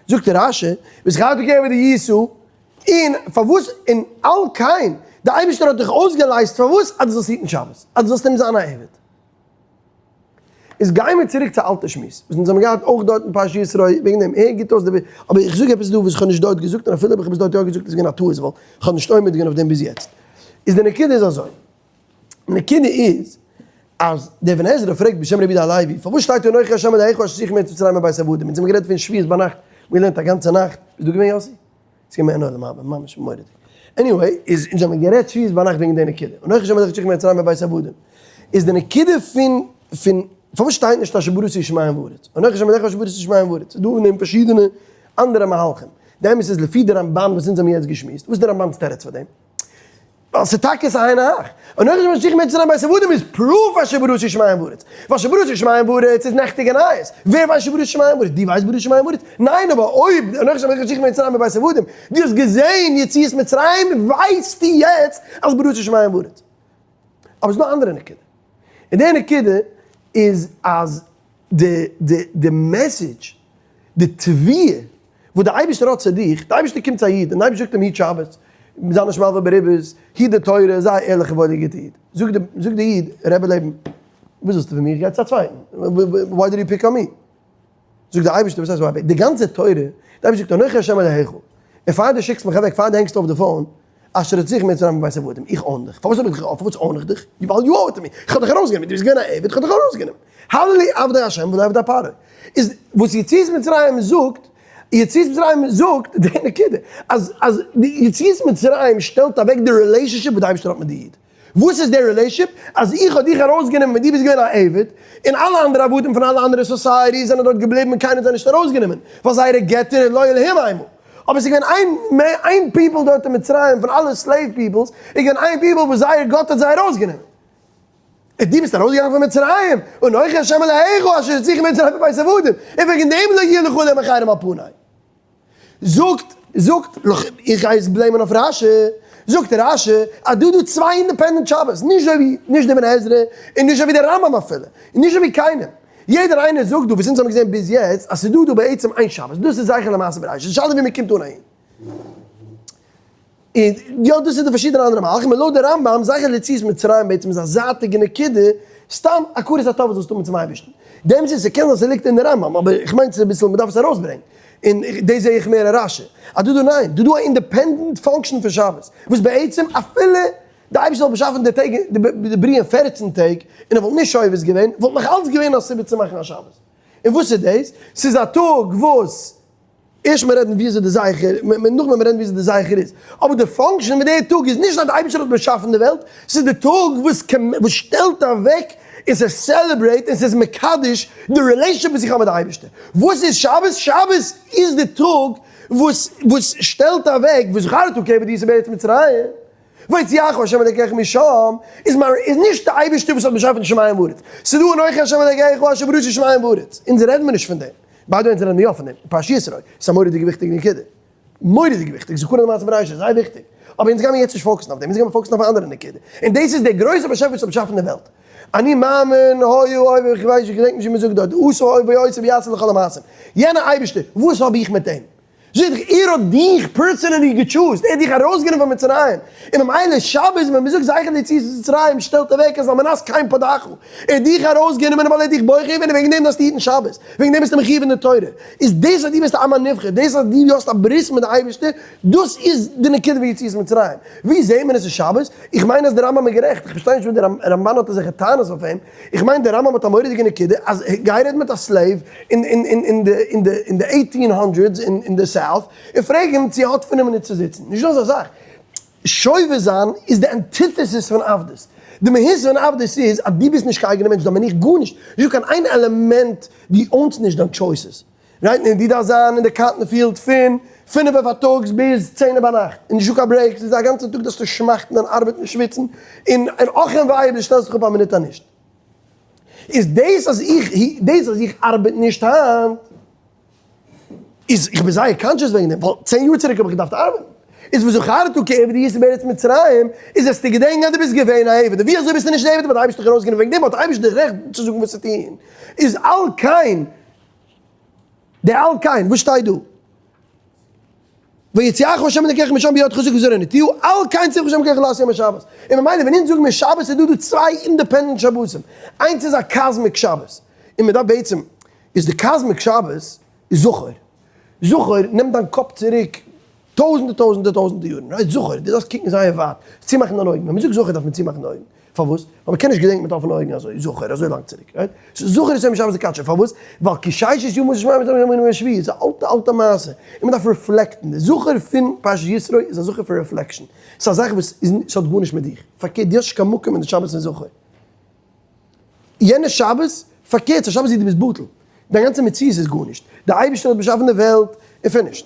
זאגט רש"י, וזכרת כי עבד היית, און פארוואס און על כן, די אייבערשטער האט דיך אויסגעלייזט פארוואס? אז דו זאלסט היטן שבת, אז דו זאלסט אים זיין א עבד. איז גייען מיר צוריק צו אלטע שמועס וואס אונז האבן געהאט אויך דארט אין פרשת יתרו, וועגן דעם ער גיבט אויס די, אבער איך זאג עפעס דא וואס איך האב נישט דארט געזאגט און אפילו אויב איך האב עס דארט יא געזאגט איז געווען א טעות ווייל איך האב נישט עומד געווען אויף דעם ביז יעצט. איז די נקודה איז אזוי, די נקודה איז אז דער אבן עזרא פרעגט בשם רבי יהודה הלוי פארוואס שטייט אנכי ה' אלהיך אשר הוצאתיך מארץ מצרים מבית עבדים, אונז האבן גערעדט פון שבועות ביינאכט, מיר געלערנט א גאנצע נאכט, ביסט דא געווען יאסי? ס'איז געווען מעין עולם הבא, ממש מורא'דיג. anyway, איז אונז האבן גערעדט שבועות ביינאכט וועגן די נקודה. אנכי ה' אלהיך אשר הוצאתיך ממצרים מבית עבדים. איז די נקודה פון פון פארוואס שטייט נישט אשר בראתי שמים וארץ? אנכי ה' אלהיך אשר בראתי שמים וארץ. ס'איז דא אין דעם פארשידענע אנדערע מהלכים. די אמת איז לפי די רמב"ן וואס אונז האבן יעצט געשמועסט, וואס איז די רמב"ן'ס תירוץ פאר דעם? ווייל ס'איז טאקע ס'איין אח. אנכי ה' אלהיך ממצרים מבית עבדים איז proof אשר בראתי שמים וארץ. ווייל אשר בראתי שמים וארץ איז נעכטיגע נייעס. ווער ווייסט אשר בראתי שמים וארץ? דו ווייסט בראתי שמים וארץ? ניין אבער אויב אנכי ה' אלהיך ממצרים מבית עבדים, דו האסט געזעהן יציאת מצרים ווייסטו יעצט אז בראתי שמים וארץ. אבער ס'איז דא א אנדערע נקודה. און די נקודה איז אז די די די message, די תביעה וואס דער אייבערשטער האט צו דיך, דער אייבערשטער קומט צו א איד און דער אייבערשטער זאגט אים היט שבת, זיי נישט מלווה בריבית, היט די תורה, זיי א ערליכע וואוילע גוטע איד. זאגט די זאגט די איד, רבי לעבן, וואס ווילסטו פון מיר, גיי צו א צווייטן, why did you pick on me? זאגט דער אייבערשטער, וואס הייסט why? די גאנצע תורה, דער אייבערשטער זאגט אנכי ה' אלהיך, און פאר דו שיקסט מיך אוועק, פאר דו הענגסט אויף די phone, אשר הוצאתיך ממצרים מבית עבדים, איך own דיך, פארוואס האב איך דיך, פארוואס own איך דיך? ווייל you owe to me, איך האב דיך ארויסגענומען, דו ביסט געווען א עבד, איך האב דיך ארויסגענומען. הללו עבדי השם ולא עבדי פרעה. איז וואס יציאת מצרים זאגט, יציאת מצרים זאגט די נקודה, אז אז די יציאת מצרים שטעלט אוועק די relationship וואס די אייבערשטער האט מיט די איד. וואס איז די relationship? אז איך האב דיך ארויסגענומען ווען דו ביסט געווען א עבד, און אלע אנדערע עבדים פון אלע אנדערע societies זענען דארט געבליבן און קיינער האט זיי נישט ארויסגענומען, ווייל זייערע געטער לא אלהים המה. אבער ס'איז געווען איין איין people דארט אין מצרים פון אלע slave peoples איז געווען איין people וואס זייער גאט האט זיי ארויסגענומען. און דו ביסט ארויסגעגאנגען פון מצרים, אנכי השם אלהיך אשר הוציאך ממצרים מבית עבדים, און וועגן דעם לא יהיה לך אלהים אחרים על פני. זאגט, זאגט, איך גיי עס blame ען אויף רשי, זאגט רשי אז דא איז דא צוויי independent שבת, נישט אזוי ווי, נישט די אבן עזרא, און נישט אזוי ווי די רמב ם אפילו, און נישט אזוי ווי קיינעם. יעדער איינער זאגט דא וואס אונז האבן געזען ביז יעצט, אז ס'איז דא דא בעצם איין שבת, דאס איז זכר למעשה בראשית, די שאלה איז ווי מ'קומט אן אהין. און יא דאס איז די פארשידענע אנדערע מהלכים, און לויט די רמב ם זכר ליציאת מצרים בעצם איז א זייטיגע נקודה, סתם הכרת הטוב וואס זאלסטו האבן צום אייבערשטן. דעם זין ס'קען זיין ס'ליגט אין די רמב ם, אבער איך מיין ס'איז אביסל מ'דארף עס ארויסברענגן, און דאס זע איך מער אין רש י, אז דא דא ניין, דא דא א independent function פון שבת, וואס בעצם אפילו די אייבערשטער זאל באשאפן די טעג די בריאה אין פערצן טעג, און ער וואלט נישט שובת געווען, וואלט נאך אלץ געווען א סיבה צו מאכן א שבת. און וואס איז דאס? ס'איז א טאג וואס. ערשט מיר רעדן וויאזוי די זכר, נאכדעם ווען מיר רעדן וויאזוי די זכר איז. אבער די function מיט די טאג איז נישט אז די אייבערשטער האט באשאפן די וועלט, ס'איז די טאג וואס וואס שטעלט אוועק און ס'איז celebrate און ס'איז מקדש די relationship וואס איך האב מיט די אייבערשטער. וואס איז שבת? שבת איז די טאג וואס וואס שטעלט אוועק וזכרת כי עבד היית בארץ מצרים ויוציאך ה' אלקיך משם, איז מיין איז נישט די אייבערשטער וואס האט באשאפן שמים וארץ, ס'איז דא אנכי ה' אלקיך אשר בראתי שמים וארץ, אונז רעדן מיר נישט פון דעם. by the way אונז רעדן מיר יא פון דעם, פרשת יתרו, ס'איז א מורא'דיגע וויכטיגע נקודה, מורא'דיג וויכטיג, זכרון למעשה בראשית, זייער וויכטיג, אבער אונז גיימיר יעצט נישט focus ן אויף דעם, אונז גיימיר focus ן אויף א אנדערע נקודה, און דאס איז דער גרויסער באשעפער וואס האט באשאפן די וועלט, אני מאמין היה הוה איך ווייס נישט, געדענק נישט ווי מ'זאגט דארט, עשה הוה ועושה ויעשה לכל המעשים, יענער אייבערשטער, וואס האב איך מיט אים? זאג איך, ער האט דיך personally גע choose ט, ער האט דיך ארויסגענומען פון מצרים, און ממילא שבת ווען מ'זאגט זכר ליציאת מצרים שטעלט אוועק אז על מנת כן פדאך, ער האט דיך ארויסגענומען ווייל ער האט דיך בוחר געווען און וועגן דעם דארפסטו היטן שבת, וועגן דעם ביסטו מחיוב אין די תורה, איז דאס אז דו ביסט א עם הנבחר, דאס אז דו האסט א ברית מיט די אייבערשטער, דאס איז די נקודה פון יציאת מצרים. ווי זעהט מען עס אין שבת? איך מיין אז די רמב ם איז גערעכט, איך פארשטיי נישט וואס די רמבן האט אזעלכע טענות אויף אים, איך מיין די רמב ם האט א מורא'דיגע נקודה אז גיי רעד מיט א slave אין די eighteen hundreds אין די South און פרעג אים צו ער האט פינף מינוט צו זיצן, נישטא אזא זאך. שובת זיין איז די antithesis פון עבדות. די מהות פון עבדות איז אז דו ביסט נישט קיין אייגענע מענטש, דאן בין איך גארנישט, נישטא קיין איין עלעמענט, דו own סט נישט דיין choices. right? און דו דארפסט זיין אין די cotton field פון פינף פארטאגס ביז צענע ביינאכט, און נישטא קיין breaks, איז א גאנצע טאג דארפסטו שמאכטן און ארבעטן און שוויצן, און אך און וויי אויב דו שטעלסט דיך אפ א מינוט א נישט. איז דאס אז איך דאס אז איך ארבעט נישט היינט, איז איך בין זייער conscious וועגן דעם, ווייל צען יאר צוריק האב איך געדארפט ארבעטן. איז וזכרת כי עבד היית בארץ מצרים, איז וועסטו געדענקען אז דו ביסט געווען א עבד, און ווי אזוי ביסטו נישט א עבד ווייל די אייבערשטער האט דיך ארויסגענומען, וועגן דעם האט די אייבערשטער די רעכט צו זאגן וואס צו טון, איז על כן די על כן, וואס שטייט דא? ויוציאך ה' אלקיך משם ביד חזקה ובזרוע נטויה, על כן ציווך ה' אלקיך לעשות יום השבת. און ממילא ווען אונז זאגן מיר שבת איז דא דא צוויי independent שבתים. איינס איז א cosmic שבת. און מען דארף בעצם, איז די cosmic שבת איז זכור. זכור נעמט דיין קאפ צוריק טויזענטער טויזענטער טויזענטער יארן, right? זכור, דו דארפסט קוקן זייער ווייט, צומאכן דיין אויגן, ווען מ'זאגט זכור דארף מען צומאכן די אויגן, פארוואס? ווייל מ'קען נישט געדענקן מיט אפענע אויגן אזוי, זכור, אזוי לאנג צוריק, right? ס'איז זכור את יום השבת לקדשו, פארוואס? ווייל כי ששת ימים עשה שמים ואת יום השביעי, איז א אלטע אלטע מעשה, און מ'דארף reflect ן, די זכור פון פרשת יתרו איז א זכור פון reflection, ס'איז א זאך וואס איז, ס'האט גארנישט מיט דיך, פארקערט דו האסט נישט קיין מקום אין די שבת פון זכור. יענע שבת, פארקערט, ס'איז א שבת ווי דו ביסט בטל, דיין גאנצע מציאות איז גארנישט, די אייבערשטער האט באשאפן די וועלט און finished.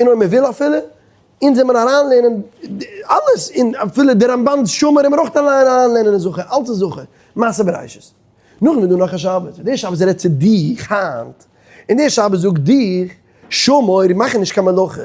און אויב מען וויל אפילו, אונז זעמער אריינלערנען אלעס, און אפילו די רמבן'ס שומר זעמער אויך אריינלערנען אין זכור, אלץ איז זכור, מעשה בראשית. נאכדעם איז דא נאך א שבת, און דער שבת רעדט צו דיך היינט, און דער שבת זאגט דיך, שמור, מאך נישט קיין מלאכה.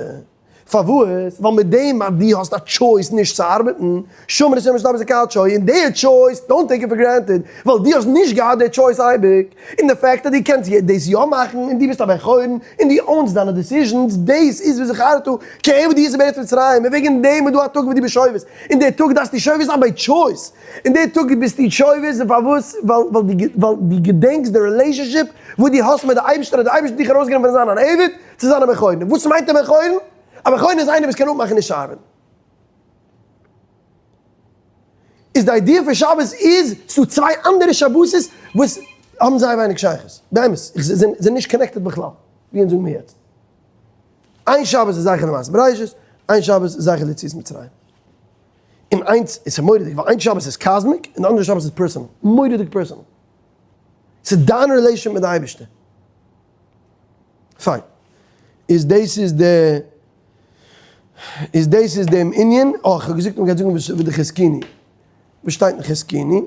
פארוואס? ווייל מיט דעם אז דו האסט א choice נישט צו ארבעטן, שמור את יום השבת לקדשו, און די choice, don't take it for granted, ווייל דו האסט נישט געהאט די choice אייביג, און די fact אז דו קענסט דאס יא מאכן, און דו ביסט א בן חורין, און דו own סט דיינע decisions, דאס איז וזכרת כי עבד היית בארץ מצרים, און וועגן דעם איז דא א טאג וואס דו ביסט שובת, און די טאג דארפסטו שובת זיין by choice, און די טאג ביסטו שובת, און פארוואס? ווייל דו געדענקסט די relationship וואס דו האסט מיט די אייבערשטער, אז די אייבערשטער האט דיך ארויסגענומען פון זיין אן עבד, צו זיין א בן חורין. וואס מיינט א בן חורין? א בן חורין איז איינער וואס קען אפמאכן נישט צו ארבעטן. איז די idea פון שבת איז ס'דא צוויי אנדערע שבתות וואס האבן זייער ווייניג שייכות. באמת, זיי זענען נישט connected בכלל, ווי אונז זאגן מיר יעצט. איין שבת איז זכר למעשה בראשית, איין שבת איז זכר ליציאת מצרים. און איינס איז מורא'דיג, ווייל איין שבת איז cosmic און די אנדערע שבת איז personal. מורא'דיג personal. ס'איז דיין relation מיט די אייבערשטער. פיין. איז דאס איז די איז דאס איז דעם ענין, אה כ'האב געזאגט מ'גייט זאגן וואס די חזקוני, וואס שטייט אין חזקוני?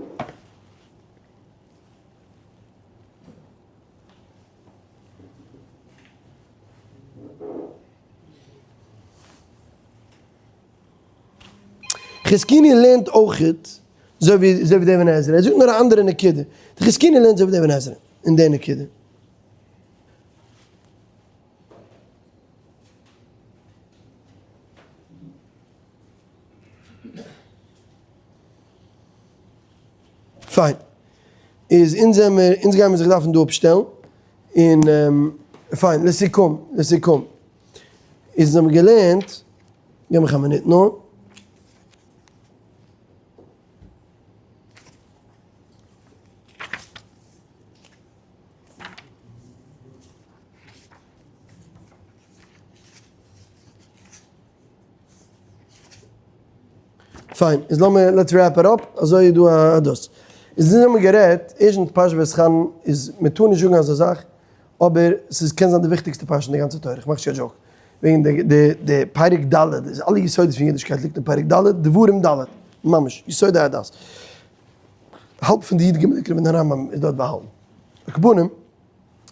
חזקוני לערנט אויכעט אזוי ווי אזוי ווי די אבן עזרא, ער זאגט נאר א אנדערע נקודה, די חזקוני לערנט אזוי ווי די אבן עזרא אין די נקודה. פיין. איז אונז זעמיר, אונז גיימיר זיך דארפן דא אפשטעלן, און פיין, לסיכום, לסיכום. איז אונז האבן געלערנט, געב מיך א מינוט נאר. פיין, איז לאמיר, let's wrap it up, אזוי איז דא א דאס. איז אונז האבן גערעדט, ערשטנס פרשת ואתחנן איז, מען טאר נישט זאגן אזא זאך, אבער ס'איז קען זיין די וויכטיגסטע פרשה אין די גאנצע תורה, כ'מאך נישט קיין joke. וועגן די די די פרק ד' איז אלע יסודות פון אידישקייט ליגט אין פרק ד', דברים ד', ממש, יסודי הדת. האלב פון די י"ג עיקרים אין די רמב ם איז דארט באהאלטן. על כל פנים.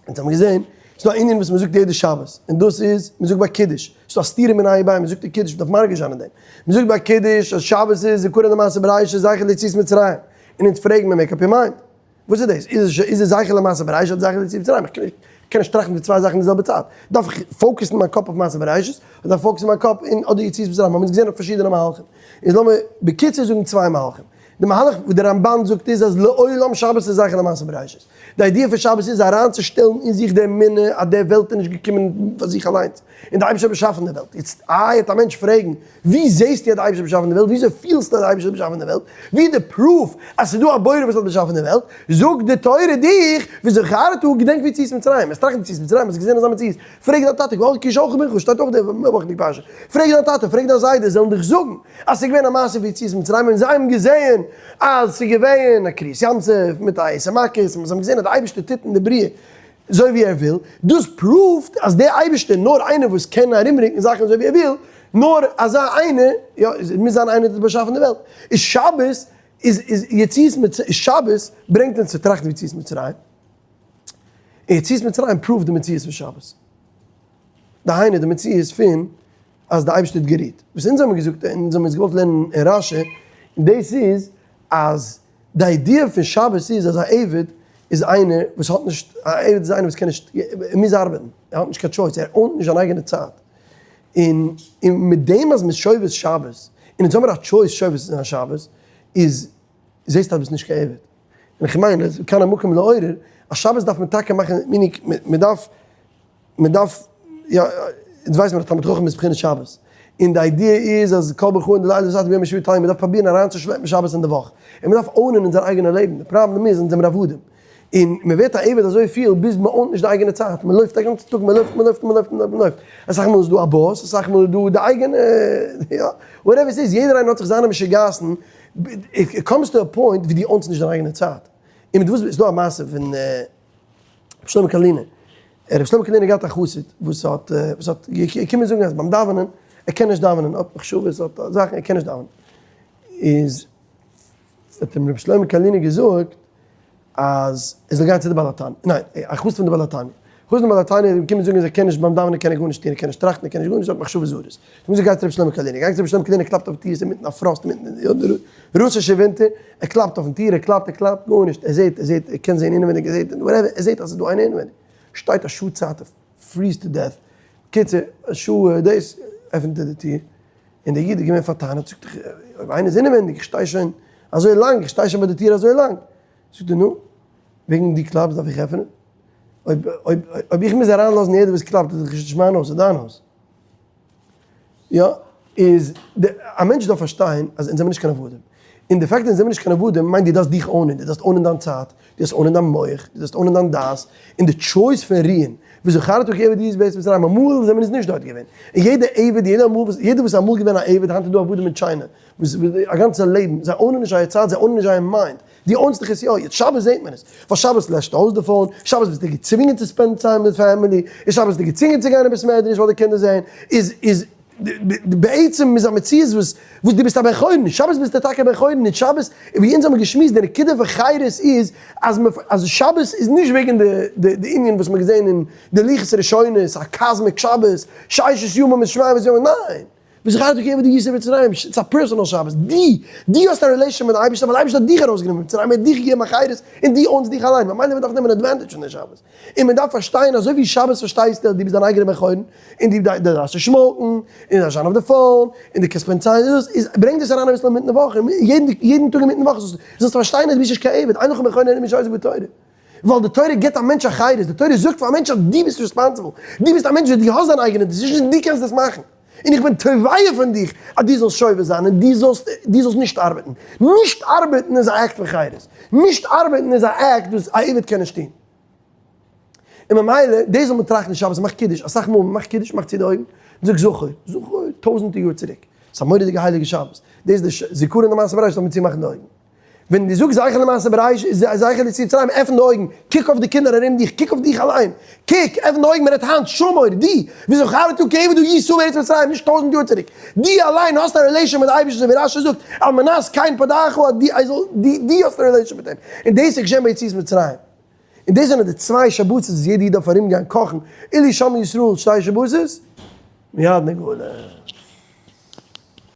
אונז האבן געזען, ס'איז דא א ענין וואס מ'זאגט יעדע שבת, און דאס איז, מ'זאגט ביי קידוש, ס'איז דא א סתירה מיניה וביה, מ'זאגט אין קידוש, מ'דארף מרגיש זיין אין דעם. מ'זאגט ביי קידוש אז שבת איז זכרון למעשה בראשית זכר ליציאת מצרים, און אונז פרעגן מיר make up your mind, וואס איז דאס? איז עס איז עס זכר למעשה בראשית אדער זכר ליציאת מצרים? איך קען נישט קען נישט טראכטן פון צוויי זאכן אין די זעלבע צייט. דארף איך focus ן מיין קאפ אויף מעשה בראשית, אדער דארף איך focus ן מיין קאפ אין אדער יציאת מצרים? האבן אונז געזען אויף פארשידענע מהלכים. איז לאמיר בקיצור זאגן צוויי מהלכים. די מהלך וואס די רמבן זאגט איז אז לעולם שבת איז זכר למעשה בראשית. די idea פון שבת איז אריינצושטעלן אין זיך די אמונה אז די וועלט איז נישט געקומען פאר זיך אליינס, און די אייבערשטער האט באשאפן די וועלט. יעצט איי וועט א מענטש פרעגן, ווי זעסטו אז די אייבערשטער האט באשאפן די וועלט? וויאזוי פילסטו אז די אייבערשטער האט באשאפן די וועלט? ווי איז די proof אז ס'איז דא א בורא וואס האט באשאפן די וועלט? זאגט די תורה דיך, וזכרת, געדענק ווי יציאת מצרים, עס טראכט יציאת מצרים, האסט געזען אזא מציאות? פרעג דיין טאטע, געוואלד כי ישאלך בנך, שטייט אויך די וואכעדיגע פרשה, פרעג דיין טאטע, פרעג דיין זיידע, זיי וועלן דיך זאגן אז ס'איז געווען א מעשה ווי יציאת מצרים און זיי האבן געזען אז ס'איז געווען א קריעת ים סוף מיט א עשר מכות, און זיי האבן געזען אז די אייבערשטער טוט אין די בריאה אזוי ווי ער וויל, דאס prove ט אז דער אייבערשטער, נאר איינער וואס קען ארומרוקן זאכן אזוי ווי ער וויל, נאר אזא איינער, יא, עס מוז זיין איינער וואס האט באשאפן די וועלט, איז שבת איז איז יציאת מצרים, שבת ברענגט אונז צו טראכטן ווי יציאת מצרים. און יציאת מצרים prove ט די מציאות פון שבת. דהיינו די מציאות פון אז די אייבערשטער האט גערוהט. וואס אונז האבן געזאגט און אונז האבן עס געוואלט לערנען אין רשי, און דאס איז אז די idea פון שבת איז אז א עבד איז איינער וואס האט נישט, א עבד איז איינער וואס קען נישט, ער מוז ארבעטן, ער האט נישט קיין choice, ער own ט נישט זיין אייגענע צייט. און און מיט דעם אז מ'איז שובת שבת, און אונז האבן א choice שובת צו זיין שבת, איז זעסטו אז ביסט נישט קיין עבד. און איך מיין אז כאן המקום לעורר, אז שבת דארף מען טאקע מאכן meaning מען דארף, מען דארף, יא, אונז ווייסן מיר אז תלמיד חכם איז בחינת שבת, און די idea איז אז כל ברכאן דלעילא ותתא ביומא שביעי תליא, מען דארף פראבירן אריינצושלעפן שבת אין די וואך, און מען דארף own ען אונזער אייגענע לעבן, די פראבלעם איז אונז זעמיר עבדים, און מען ווערט א עבד אזוי פיל ביז מען own ט נישט די אייגענע צייט, מען לויפט א גאנצן טאג, מען לויפט, מען לויפט, מען לויפט, מען לויפט, אסאך מאל איז דא א באס, אסאך מאל איז דא די אייגענע, יא, whatever ס'איז, יעדער איינער האט זיך זיינע משוגעת'ן, it comes to a point ווי דו own סט נישט דיין אייגענע צייט. און מיט וואס איז דא א מעשה פון רבי שלמה קארלינער. רבי שלמה קארלינער האט געהאט א חסיד וואס האט וואס האט געקומען זאגן אז ביים דאווענען ער קען נישט דאווענען, האט מחשבות האט זאכן ער קען נישט דאווענען. איז האט אים רבי שלמה קארלינער געזאגט אז ער זאל גיין צו די בעל התניא, ניין, א חסיד פון די בעל התניא, חסיד פון בעל התניא איז געקומען זאגן אז ער קען נישט ביים דאווענען קען ער גארנישט טון, ער קען נישט טראכטן, ער קען נישט גארנישט, ער האט מחשבות זרות. האט אים געזאגט גיי צו רבי שלמה קארלינער, געגאנגען צו רבי שלמה קארלינער, קלאפט אויפן טיר, עס איז אינמיטן א פראסט, אינמיטן די רוסישע ווינטער, ער קלאפט אויפן טיר, ער קלאפט, ער קלאפט, גארנישט, ער זעט, ער זעט, ער קען זען אינעווייניג, ער זעט, whatever, ער זעט אז עס איז דא איינער אינעווייניג, שטייט א שעה צייט, ער freeze to death, קיצור, א שעה דאס, עפנט ער די טיר, און דער איד איז געווען פארטענה'ט, זאגט ער, אויב איינער איז אינעווייניג, איך שטיי שוין אזוי לאנג, איך שטיי שוין ביי די טיר אזוי לאנג, זאגט ער, נו, וועגן דו קלאפסט דארף איך עפענען? אויב אויב אויב איך מוז אריינלאזן יעדער וואס קלאפט איז דאך נישט מיין הויז, ס'איז דיין הויז. יא, איז די א מענטש דארף פארשטיין אז אונז זעמיר נישט קיין עבדים. און די fact אונז זעמיר נישט קיין עבדים מיינט דו דארפסט דיך own ען, דו דארפסט own ען דיין צייט, דו דארפסט own ען דיין מח, דו דארפסט own ען דיין דעת, און די choice פון רוען, וזכרת כי עבד היית בארץ מצרים, אמאל זעמיר אונז נישט דארט געווען. און יעדע עבד, יעדע אמאל וואס, יעדער וואס איז אמאל געווען א עבד, היינט איז דא עבדים אין China, וואס א גאנצע לעבן, זיי own ען נישט זייער צייט, זיי own ען נישט זייער mind. דו own סט דיך עס יא, יעצט שבת זעט מען עס, ווייל שבת לעשטו אויס די phone, שבת ביסטו געצווינגען צו spend ן צייט מיט family, און שבת ביסטו געצווינגען צו גיין אין בית מדרש ווייל די קינדער זעען, איז איז בעצם איז א מציאות וואס וואס דו ביסט א בן חורין, שבת ביסטו טאקע א בן חורין, און שבת, ווי אונז האבן געשמועסט די נקודה פון חירות איז אז מען אז שבת איז נישט וועגן די די די ענין וואס מען האט געזען אין די לוחות הראשונות, א cosmic שבת, ששת ימים איז שמיים וואס ימים, ניין! וזכרת כי עבד היית במצרים, ס'איז א personal שבת, דו דו האסט א relation מיט די אייבערשטער ווייל די אייבערשטער האט דיך ארויסגענומען פון מצרים, ער האט דיך געגעבן א חירות און דו own סט דיך אליין, ממילא מען דארף נעמען advantage פון די שבת. און מען דארף פארשטיין אזוי ווי שבת פארשטייסטו אז דו ביסט דיין אייגענע בן חורין, און דו דארפסט נישט smoke ן, און דו דארפסט זיין אויף די phone, און דו קענסט spend ן צייט, דאס איז, ברענג דאס אריין אביסל אינמיטן די וואך, יעדן יעדן טאג אינמיטן די וואך זאלסטו פארשטיין אז דו ביסט נישט קיין עבד, אין לך בן חורין אלא מי שעוסק בתורה. ווייל די תורה גיבט א מענטש א חירות, די תורה זאגט פאר א מענטש אז דו ביסט responsible, דו ביסט א מענטש וואס דו האסט דיין אייגענע decisions און דו קענסט דאס מאכן. און איך בין תובע פון דיך אז דו זאלסט שובת זיין און דו זאלסט דו זאלסט נישט ארבעטן. נישט ארבעטן איז א act פון חירות. נישט ארבעטן איז א act וואס א עבד קען נישט טון. און ממילא, דאס זאל מען טראכטן שבת, מ'מאכט קידוש, אסאך מאל מ'מאכט קידוש, מ'מאכט צו די אויגן, מ'זאגט זכור, זכור טויזענטער יאר צוריק. ס'איז א מורא'דיגע הייליגע שבת. דאס איז די זיכרון למעשה בראשית זאל מען צומאכן די אויגן. ווען דו זאגסט זכר למעשה בראשית, זכר ליציאת מצרים, עפן די אויגן, קוק אויף די קינדער ארום דיך, קוק אויף דיך אליין, קוק, עפן די אויגן, מען רעדט היינט, שמור, דו, וזכרת כי עבד היית בארץ מצרים, נישט טויזנט יאר צוריק, דו אליין האסט א relation מיט די אייבערשטן, אזוי ווי רש"י זאגט, על מנת כן פדאך, אז דו, דו האסט א relation מיט אים, און דאס איז געשען ביי יציאת מצרים. און דאס זענען די צוויי שבתות וואס יעדע איד דארף ארומגיין קאכן, אילו שמע ישראל שתי שבתות, מיד נגאלין.